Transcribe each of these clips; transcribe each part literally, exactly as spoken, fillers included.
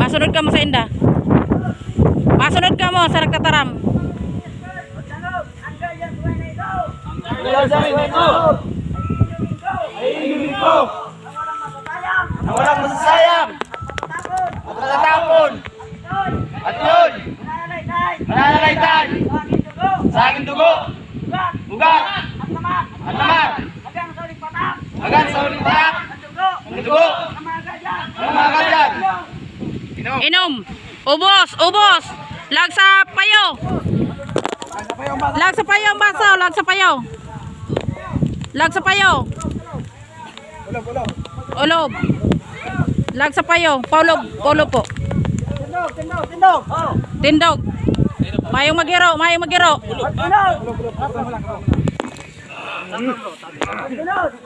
Masunod kamo sa inda. Masunod kamo sa nagtataram. Na walang masasayang at matatapon at yun mananalaytay sa aking dugo, ugat at laman hanggang sa huling patak ng dugo ng mga guardian. Inom. Ubos, ubos. Lag sa payo. Lag sa payo ang baso, lag sa payo. Lag sa payo. Ulob. Lag sa payo. Paulob, paulob po. Tindog, tindog, tindog. Tindog. Mayong magiro, mayong magiro. Tindog.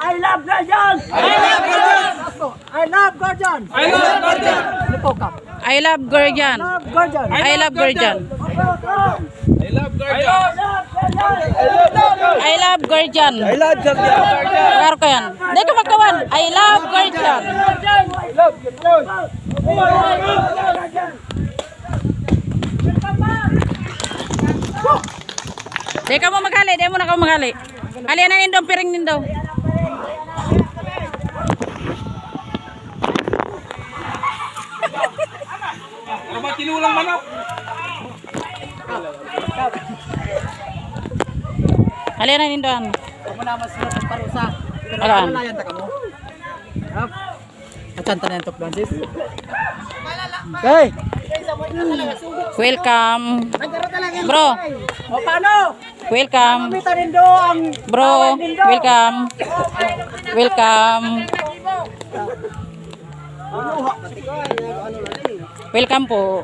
I love Guardian! I love Guardian! I love Guardian! I love Guardian! Ano po, Kap? I love Guardian. Love Guardian! I love Guardian. I love Guardian! I love Guardian! I love Guardian! Klaro ko yan. Di ka magkawan. I love Guardian! I love Guardian! Di ka mo maghali, di mo na ka maghali. Hali na nindo, piring nindo. Ano ba, kinulang manok? Hali na nindo, ano? Ako na, mas sunod ang parusa. Pero Alam. Wala yan, taka mo. Hap. Achanta na yung tukdoan, sis. Okay. Welcome. Bro. O, paano? Welcome. Mita nindo ang Bro, welcome. Welcome. Welcome po.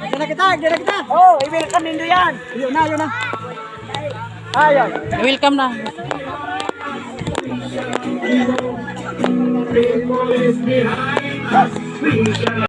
Diyan na kita, diyan na kita. Oh, i-welcome nindo yan. Yun na, yun na. Ayan. Welcome na.